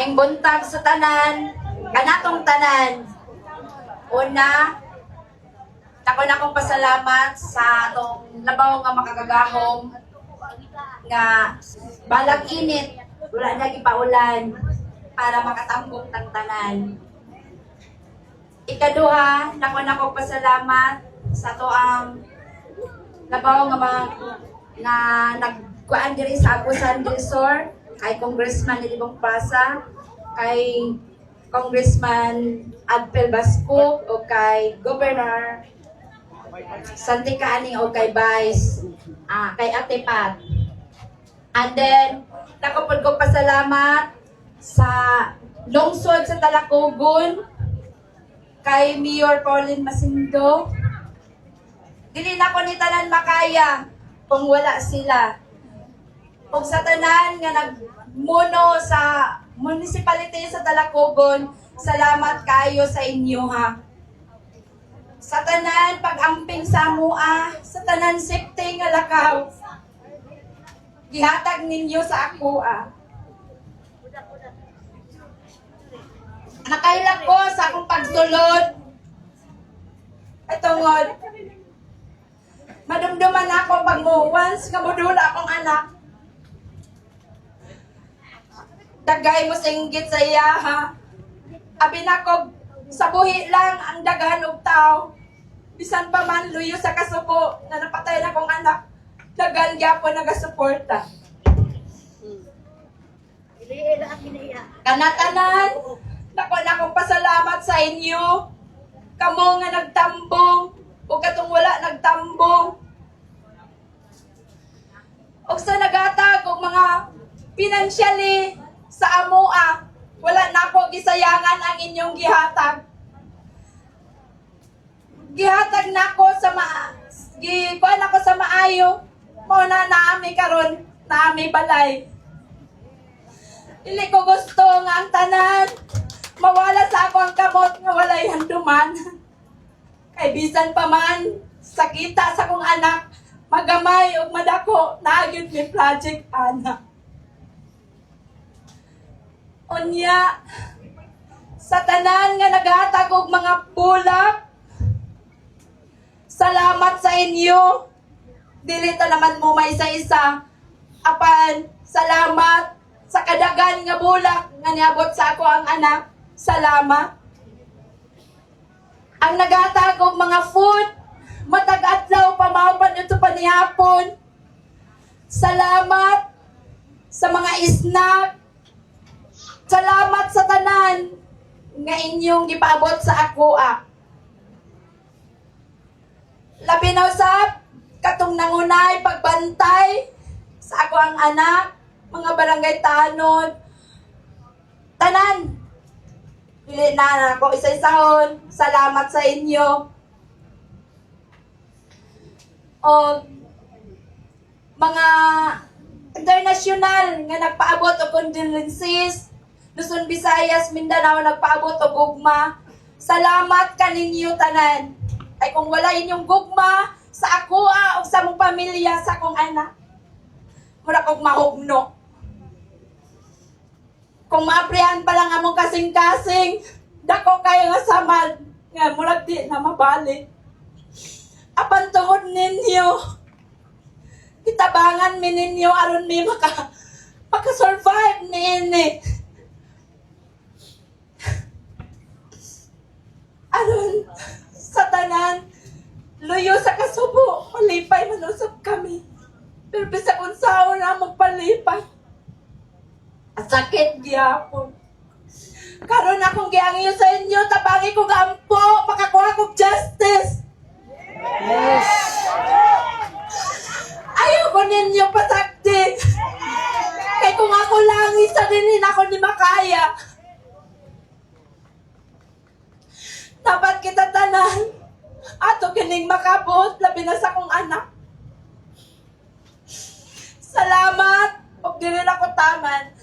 Maayong buntag sa tanan, kanatong tanan. Una, dako na akong pasalamat sa atong labaw nga makagagahom nga balag init, wala na gipaulan para makatambok tang tanan. Ikaduha, dako na akong pasalamat sa atoang labaw nga mga nga nagkuan diri sa Agusan del Sur kay Congressman Lily Pasa, kay Congressman Adpel Basco o kay Governor Santi Kaaning o kay Vice kay Ate Pat. And then, dako pod ko pasalamat sa lungsod sa Talacogon kay Mayor Pauline Masindo. Dili na ko ni tanan makaya kung wala sila. Ug sa tanan nga nagmuno sa municipality sa Talacogon, salamat kayo sa inyo ha. Sa tanan pag-amping sa amua, sa tanan safety nga lakaw. Gihatag ninyo sa ako ah. Nakaila ko sa akong pagsulod. Ay tungod, madumduman ako pag mo once nga modula akong anak. Dagay mo singgit sa iya ha. Abi nako sa buhi lang ang daghan og tao. Bisan pa man luyo sa kasuko nga napatay na akong anak. Daghan gyapon nagasuporta. Kanatanan, dako na akong pasalamat sa inyo. Kamo nga nagtambong o katong wala nagtambong. Og sa nagatag og mga financially sa amoa, wala na ako gisayangan ang inyong gihatag. Gihatag nako sa ma gi kuan ako sa maayo. Mao na naami karon, naami balay. Dili ko gusto nga ang tanan mawala sa ako ang kamot nga walay handuman. Kay bisan pa man sakita sa akong anak, magamay ug madako, naa gyud mi project ana. Unya, sa tanan nga naghatag og mga bulak, salamat sa inyo. Dili ta naman mo maisa-isa. Apan, salamat sa kadagan nga bulak nga niabot sa ako ang anak. Salamat. Ang naghatag og mga food, matag adlaw pamaupan ito panihapon. Salamat sa mga snack. Salamat sa tanan nga inyong gipaabot sa ako ah. Labi na usab katong nangunay pagbantay sa ako ang anak, mga barangay tanod. Tanan. Dili na ako isa-isahon. Salamat sa inyo. O mga international nga nagpaabot og condolences, Luzon, Visayas, Mindanao nagpaabot og gugma. Salamat kaninyo tanan. Ay kung wala inyong gugma sa ako o sa mong pamilya, sa akong anak, mura kog mahugno. Kung maaprihan pa lang among kasing-kasing, dako kayo nga samad, nga murag di na mabalik. Apan tungod ninyo, kitabangan mi ninyo aron mi maka-survive niini. Aron sa tanan, luyo sa kasubo, malipay man usab kami. Pero bisag unsaon na among palipay. Ang sakit gyapon. Karon akong giangyo sa inyo, tabangi ko gampo, makakuha kog justice. Yes. Ayaw ko ninyo pasakti. Kay kung ako lang, isa din ako ni makaya. Dapat kita tanan. Ato kining makabot, labi na sa akong anak. Salamat. Ug dili na ko taman.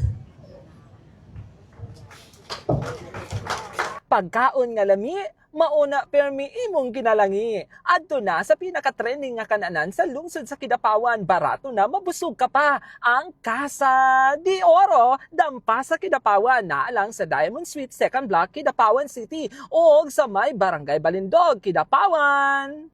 Pagkaon nga lami, Mauna permi imong ginalangi. Adto na sa pinaka-trending nga kananan sa lungsod sa Kidapawan, barato na, mabusog ka pa. Ang Casa de Oro, dampa sa Kidapawan, naa lang sa Diamond Suite, Second Block, Kidapawan City, o sa may Barangay Balindog, Kidapawan.